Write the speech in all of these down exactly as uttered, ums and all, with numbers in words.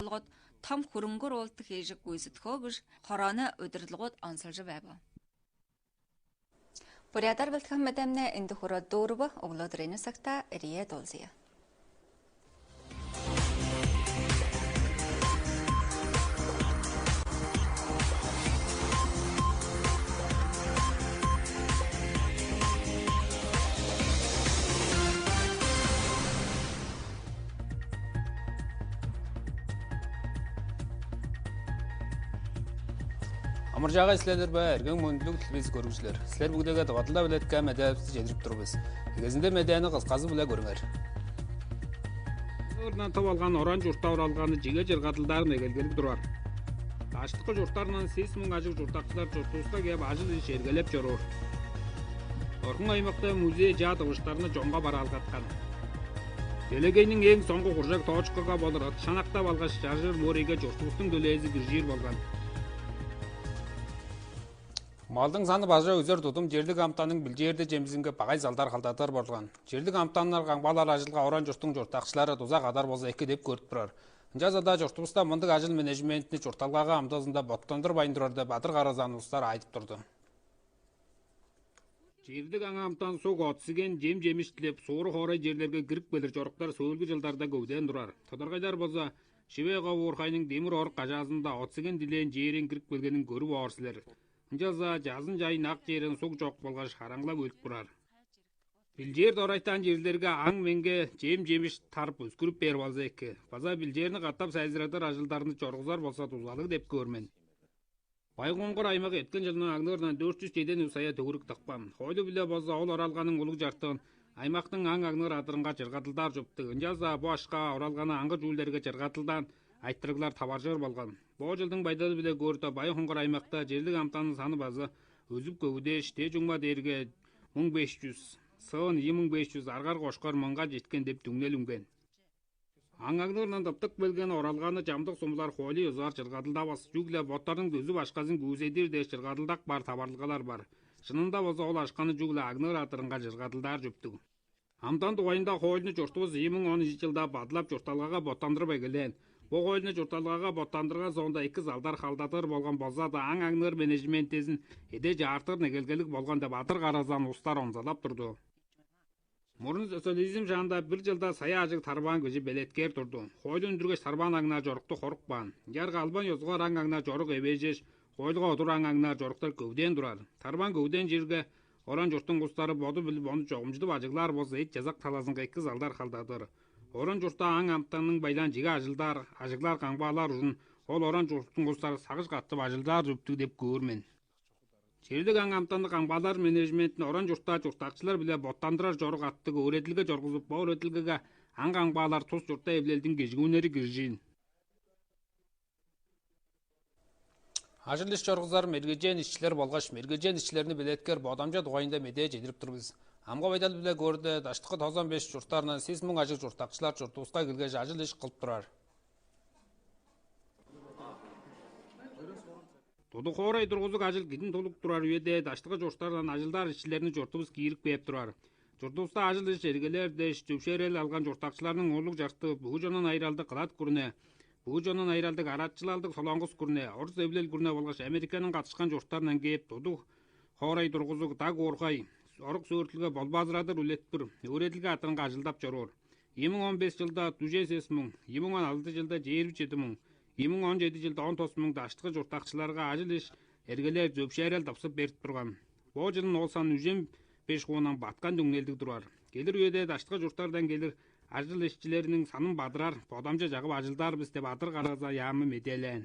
Лгот том хурунгур олту хежик гуйзут хогуш, хорона өдрлгот онсолжу бэбо. Бурядар бэлтхэм медэмнэ энди хура дурба углу дырыны сакта эрие долзия. Амырчаагай силер бе, эргең мөндүлүг телевизор көрүүчүлер. Силер бүгүдеге дывадылда билеткен медээбисти чедирип тур бис. Эгезинде медээни кысказы-биле көрүңер. Ырнан тып алган оран чуртта оралганы чиге чыргадылдаар негелгелиг турар. Даштыкы чурттарынан сес муң ажыг чурттакчылар чуртувуска кээп ажыл-иш эргелеп чоруур. Орхун аймакта музей чаа тывыштарны чонга бараалгаткан. Делегейниң эң соңгу куржак точкага болур ыт шанактап алгаш, чаржыр морейге чуртувустуң төлээзи киржир болган. Малдың саны бажа үзер тудум черлиг амтанның билчээрде чемизинге багай залдар халдадыр болган. Черлиг амтаннар камгалар ажылга оран чурттуң чурттакчылары дуза кадар болза эки деп көрүп турар. Ынчалза-даа чуртувуста мындыг ажыл менеджментини чуртталгага амдыызында боттандырбайн турар деп адыр каразаан улустар айтып турду. Чирдиг аңаамтан суг, отсиген, чем-чемиш дилеп, сууру хоорай черлерге кирип келир чоруктар сөөлгү чылдарда көвүдээн турар. Тодаргайлар болза шиве ковуурхайның демир орук кажаазында отсиген дилээн чээрин кирип келгенин көрүп оор силер. Ынчалза чазын чайын ак чээрин суг чок болгаш харамглап өлүп турар. Билчээр дорайтаан черлерге аң-меңге чем-чемиш тарып өскүрүп бээр болза эки, база билчээрни катап сайзырадыр ажылдарны чоргузар болза дузалыг деп көөр мен. Байгуңгур аймак эрткен жылның аңнырынан дөрт чүс чеден сая төгүрүк тыпкан. Хойлу-биле болза ол оралганың улуг чартыын аймактың аң-аңныр адырынга чыргадылдаар чуптуг. Ынчалза бу ашка оралганы аңгы чүүлдерге чыргадылдаан айтырыглар таваржыр болган. Бо жылдың байдалы-биле көөрде, Байгуңгур аймакта черлиг амтанның саны база өзүп көвүдээш, де чуңма дээрге муң беш чүс, сыын ийи муң беш чүс, аргар кошкар мыңга четкен деп дүңнел үнген. Аңагнырдан тыптып келген оралганы чамдык сумулар хоойлу ёзугаар чыргадылдавас, чүгле боттарның дөзү башказын күүседир дээш чыргадылдак бар таварылгалар бар. Шынында болза ол ашканы чүгле агныр адырынга чыргадылдаар чүптүг. Амдан дугайында хоойлуну чуртувус ийи муң он ийи чылда бадылап чуртталгага боттандырып эгелээн. Бо хоойлуну чуртталгага боттандырган соонда эки залдар халдадыр болган болза-даа, аң аңныр менеджментезин эде чаартыр негелгелиг болган деп адыр каразаан улустар онзалап турду. Мурун социализм шаанда бир чылда сая ажыг тарбаан кижи белеткээр турду. Хоойлу үндүргеш тарбаан аңнаар чорукту хорук баан. Ынчаарга албан ёзугаар аң аңнаар чорук эвээжеш, хоойлуга одур аң аңнаар чоруктар көвүдээн турар. Тарбаан көвүдээн черге оран чурттуң улустары боду билип, ону чогумчудуп ажыглаар болза, эт чазак талазынга эки залдар халдадыр. Оран чуртта аң амтанның байлаан чиге ажылдаар, ажыглаар камгаалаар ужун ол оран чурттуң улустары сагыш каттып ажылдаар чүптүг деп көөр мен. Черлиг аң амтанны камгаалар менеджментин оран чурттаа чурттакчылар-биле боттандырар чорук аттыг өөредилге чоргузуп, бо өөредилгеге аң камгаалар тус чуртта эвилелдиң кежигүннери киржиин. Ажыл-иш чоргузар мергеджен ишчилер болгаш мергеджен ишчилерни белеткер бодамча дугайында медээ чедирип тур бис. Амга байдал-биле көөрде, даштыкы тозан беш чурттарынан сес муң ажыг чурттакчылар чуртувуска келгеш, ажыл-иш кылып турар. Тудуг хоорай тургузуг ажыл кидин тулуп турар үеде даштыгы чурттардан ажылдаар ишчилерни чуртувус киирип кээп турар. Чуртувуста ажыл-иш эргелээр дээш чөпшээрел алган чурттакчыларның улуг чартыы бүгү чонун айыралдыг кылат күрүне, бүгү чонун айыралдыг аратчылалдыг солонгус күрүне, орус эвилел күрүне болгаш Американың катышкан чурттарындан кээп тудуг хоорай тургузуг даг уургай, орук сөөртүлге болбаазырадыр үлетпир, өөредилге атырынга ажылдап чоруур. Ийи муң он бес чылда дүже сес муң, ийи муң он алды чылда чээрби чеди муң, ийи муң он чеди чылда он тос муң даштыкы чурттакчыларга ажыл-иш эргелээр чөпшээрел тыпсып берип турган. Бо чылын ол сан үжен беш хуундан баткан түңнелдиг турар. Келир үеде даштыкы чурттардан келир ажыл-ишчилериниң санын бадырар, бодамча чагып ажылдаар бис деп адыр караза яамы медээлээн.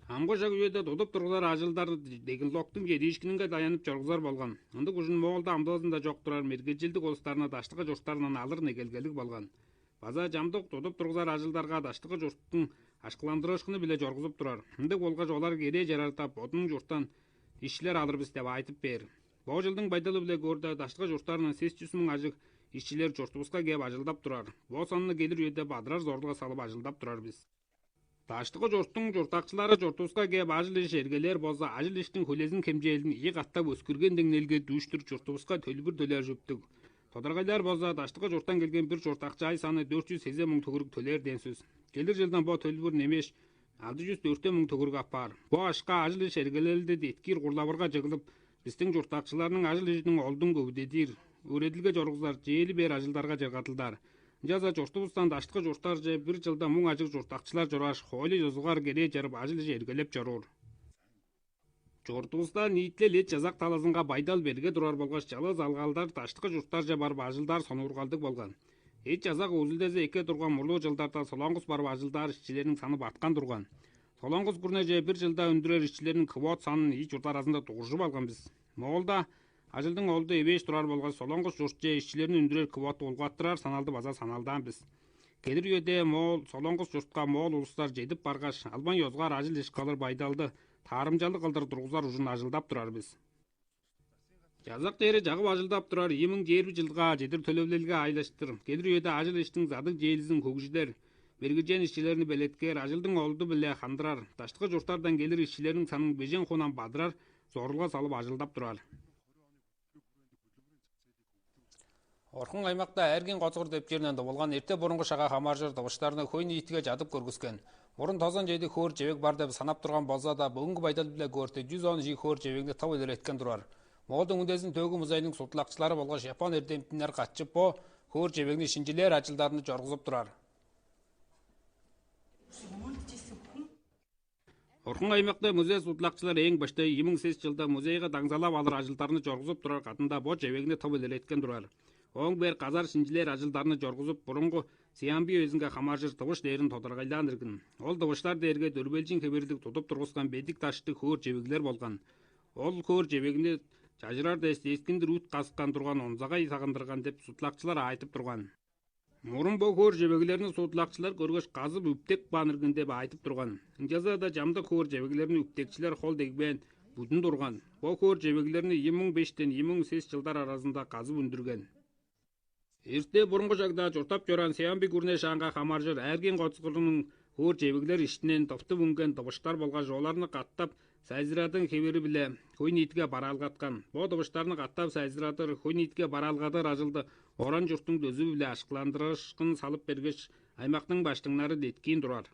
Амгы чак үеде тудуп тургузар ажылдар дегин локтуң чедиишкининге даянып чоргузар болган. Ындыг ужун Моолда амдыызында чок турар мергежилдиг улустарны даштыгы чурттарындан алыр негелгелиг болган. База чамдык тудуп тургузар ажылдарга даштыгы чурттуң ашкыландырыышкыны-биле чоргузуп турар. Ындыг болгаш олар керээ чарарда бодунуң чурттан ишчилер алыр бис деп айтып бээр. Бо чылдың байдалы-биле көөрде даштыгы чурттарындан сес чүс муң ажыг ишчилер чуртувуска кээп ажылдап турар. Бо санны келир үеде бадырар зорулга салып ажылдап турар бис. Даштыгы чурттуң чурттакчылары чуртувуска кээп ажыл-иш эргелээр болза, ажыл-иштиң хөлезин хемчээлин ийи катап өскүрген деңнелге дүүштүр чуртувуска төлбүр төлээр чүптүг. Тодаргайлар болза даштыкы чурттан келген бир чурттакчы ай саны дөрт чүс сезен муң төгүрүг төлээр дээн сөс. Келир жылдан бо төлбүр немеш алды чүс дөртен муң төгүрүг апаар. Бо ашка ажыл иш эргелелди деткир курлавырга чыглып, бистиң чурттакчыларның ажыл ижиниң олдун көвүдедир, өөредилге чоргузар, чээли бээр ажылдарга чыргадылдар. Ынчалза чуртувустан даштыкы чурттарже бир чылда муң ажыг чурттакчылар чорааш, хоойлу ёзугаар керээ чарып ажыл иш эргелеп чоруур. Чуртувуста ниитилел эт-чазак талазынга байдал берге турар болгаш чалыс алгалдар даштыкы чурттарже барып ажылдаар сонуургалдыг болган. Эт-чазак узулдезе эке турган мурлуу чылдарда солонгус барып ажылдаар ишчилерниң саны баткан турган. Солонгус күрнеже бир чылда үндүрер ишчилерниң квот санын ийи чурт аразында дугуржуп алган бис. Моолда ажылдың олду эвээш турар болгаш солонгус чуртче ишчилерни үндүрер квотту улгаттырар саналды база саналдаан бис. Келир үеде моол солонгус чуртка моол улустар чедип баргаш, албан ёзугаар ажыл иш кылыр байдалды таарымчалыг кылдыр тургузар ужун ажылдап турар бис. Чазак дээри чагып ажылдап турар ийи муң чээрби чылга чедир төлевлелге айлаштыр. Келир үеде ажыл иштиң задыг чээлизин хөгжүдер, бергижен ишчилерни белеткээр, ажылдың олду-биле хандырар, даштыкы чурттардан келир ишчилерниң санын бежен хунан бадырар, зорулга салып ажылдап турар. Орхун аймакта Эргин Коцугур деп черден тывылган эрте бурунгу шага хамааржыр дывыштарны хөй ниитиге чадып көргүскен. Мурун тозан чеди хөөр чевег бар деп санап турган болза-даа, бүгүнгү байдал-биле көөрте чүс он ийи хөөр чевегни тып илереткен турар. Моолдуң үндезин төөгү музейниң судлакчылары болгаш Япон эрдемтиннер катчып бо хөөр чевегни шинчилээр ажылдарны чоргузуп турар. Орхун аймакта музей судлакчылар эң баштай ийи муң сес чылда музейге даңзалап алыр ажылдарны чоргузуп турар кадында бо чевегни тып илереткен турар. Ооң бээр казар шинчилээр ажылдарны чоргузуп, бурунгу Сиамби өзүнге хамааржыр тывыш дээрин тодаргайлаан иргин. Ол тывыштар дээрге дөрбелчин хевирлиг тудуп тургускан бедик даштыг хөөр чевеглер болган. Ол хөөр чевегни чажырар дээш дескиндир үт каскан турган онзагай сагындырган деп судлакчылар айтып турган. Мурун бо хөөр чевеглерни судлакчылар көргеш, казып үптек баан иргин деп айтып турган. Ынчалза-даа чамдык хөөр чевеглерни үптекчилер хол дегбээн бүдүн турган. Бо хөөр чевеглерни ийи муң бештен ийи муң сес чылдар аразында казып үндүрген. Эрте бурунгу чагда чурттап чораан Сиамби күрне шаанга хамааржыр Эргин Коцугурунуң хөөр чевеглер иштинен тыптып үнген тывыштар болгаш оларны катап сайзырадың хевири-биле хөй ниитиге бараалгаткан. Бо тывыштарны катап сайзырадыр, хөй ниитиге бараалгадыр ажылды оран чурттуң дөзү-биле ашкыландырыышкын салып бергеш, аймактың баштыңнары деткиин турар.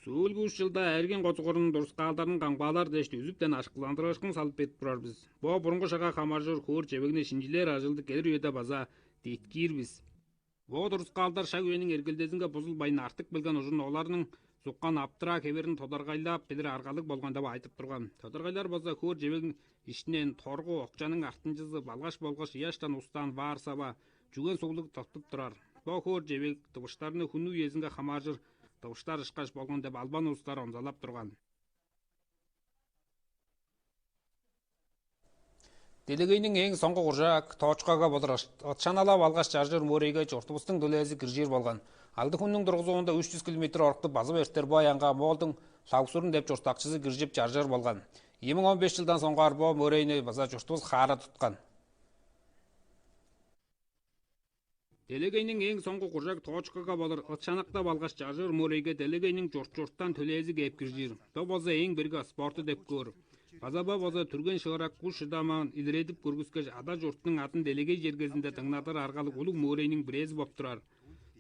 Сөөлгү үш чылда Эргин Коцугурун дурскаалдарын камгаалар дээш үзүптен ашкыландырыышкын салып берип турар бис. Бо бурунгу шага хамааржыр хөөр чевегни шинчилээр ажылды келир үеде база деткиир бис. Бо дурскаалдар шаг үениң эргелдезинге бузулбайн артык билген ужун оларның суккан аптыраа хеверин тодаргайлап билир аргалыг болган деп айтып турган. Тодаргайлар болза хөөр чевегин иштинен торгу, окчаның артынчызы, балгаш болгаш ыяштан устаан ваар сава, чүген суглуг тыптып турар. Бо хөөр чевег тывыштарны хүн үезинге хамааржыр тывыштар ышкаш болган деп албан улустар онзалап турган. Делегейниң эң соңгу куржаак точкага болур ытшаналап алгаш чаржыр мөрейге чуртувустуң төлээзи киржир болган. Алды хүннүң дургузуунда үч жүз километр оруктуп базып эртер бо аянга Моолдуң Лавксурун деп чурттакчызы киржип чаржыр болган. Ийи муң он беш чылдан соңгаар бо мөрейни база чуртувус хаара туткан. Делегейниң эң соңгу куржак точкага болур ытшанактап алгаш чаржыр мөрейге делегейниң чурт-чурттан төлээзи кээп киржир. Бо болза эң бирги спорту деп көөр. База бо болза түрген шыырак куш шыдамаан илиредип көргүскеш, ада чуртунуң адын делегей чергезинде дыңнадыр аргалыг улуг мөөрейниң бирээзи боп турар.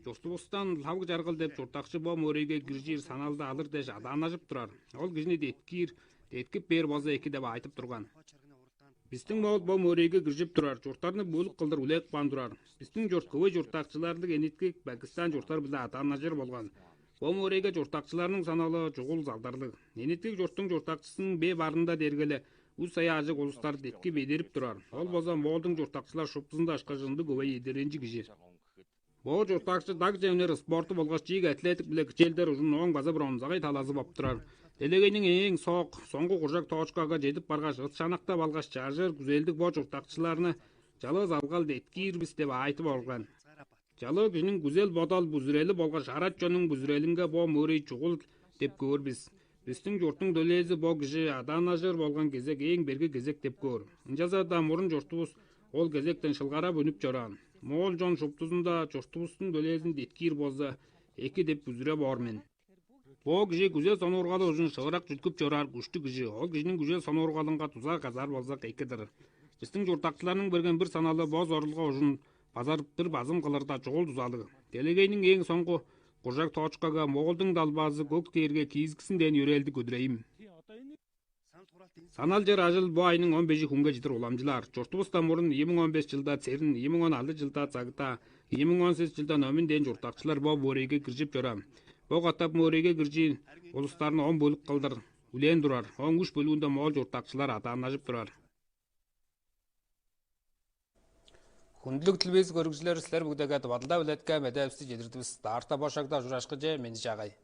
Чуртувустан Лавг Чаргыл деп чурттакчы бо мөөрейге киржир саналды алыр дээш адааннажып турар. Ол кижини деткиир, деткип бээр болза эки деп айтып турган. Бистиң Моол бо мөрейге киржип турар, чурттарны бөлүк кылдыр үлээп каан турар. Бистиң чурт көвей чурттакчыларлыг эниткиг Пакистан чурттар-биле адааннажыр болган. Бо мөрейге чурттакчыларның саналы чугул залдарлыг. Эниткиг чурттуң чурттакчысының бе барында дергеле үс сая ажыг улустар детки бедерип турар. Ол болза Моолдуң чурттакчылар шуптузунда ышкаш ындыг көвей эдеренчи кижи. Бо чурттакчы даг чемнер спорту болгаш чиик атлетик-биле кичээлдер ужун ооң база бир онзагай талазы боп турар. Делегейниң ээн соок, соңгу куржак точкага чедип баргаш, ытшанактап алгаш чаржыр күзелдиг бо чурттакчыларны чалыы залгал деткиир бис деп айтып орган. Чалыы кижиниң күзел-бодал бүзүрели болгаш арат чоннуң бүзүрелинге бо мөрей чугул деп көөр бис. Бистиң чурттуң төлээзи бо кижи адааннажыр болган кезек ээн берге кезек деп көөр. Ынчалза-даа мурун чуртувус ол кезектен шылгарап үнүп чораан. Моол чон шуптузунда чуртувустуң төлээзин деткиир болза, эки деп бүзүре боор мен. Бо кижи күзел сонуургалы ужун шыырак чүткүп чораар күштүг кижи. Ол кижиниң күзел сонуургалынга дуза казаар болзак эки-дир. Бистиң чурттакчыларның берген бир саналы бо зорулга ужун базар бир базым кылырда чугул дузалыг. Делегейниң эң соңгу куржак точкага Моголдуң далбаазы көк дээрге киизгизин дээн йөрээлди көдүрейим. Санал чер ажыл бу айның он бежи хүнге чедир уламчылаар. Чуртувуста мурун ийи муң он беш чылда церин, ийи муң он алды чылда цагыта, ийи муң он сес чылдан өмүн дээн чурттакчылар бо мөрейге киржип чораан. Бо катап мөрейге киржиин улустарны он бөлүк кылдыр үлээн турар. Ооң үш бөлүүнде моол чурттакчылар адааннажып турар. Хүндүлүг телевизор көрүкчүлер, силер бүгүдеге дывадылда билетке медээбисти чедирдивис. Даарта бошагда ужурашкыже мени чаагай.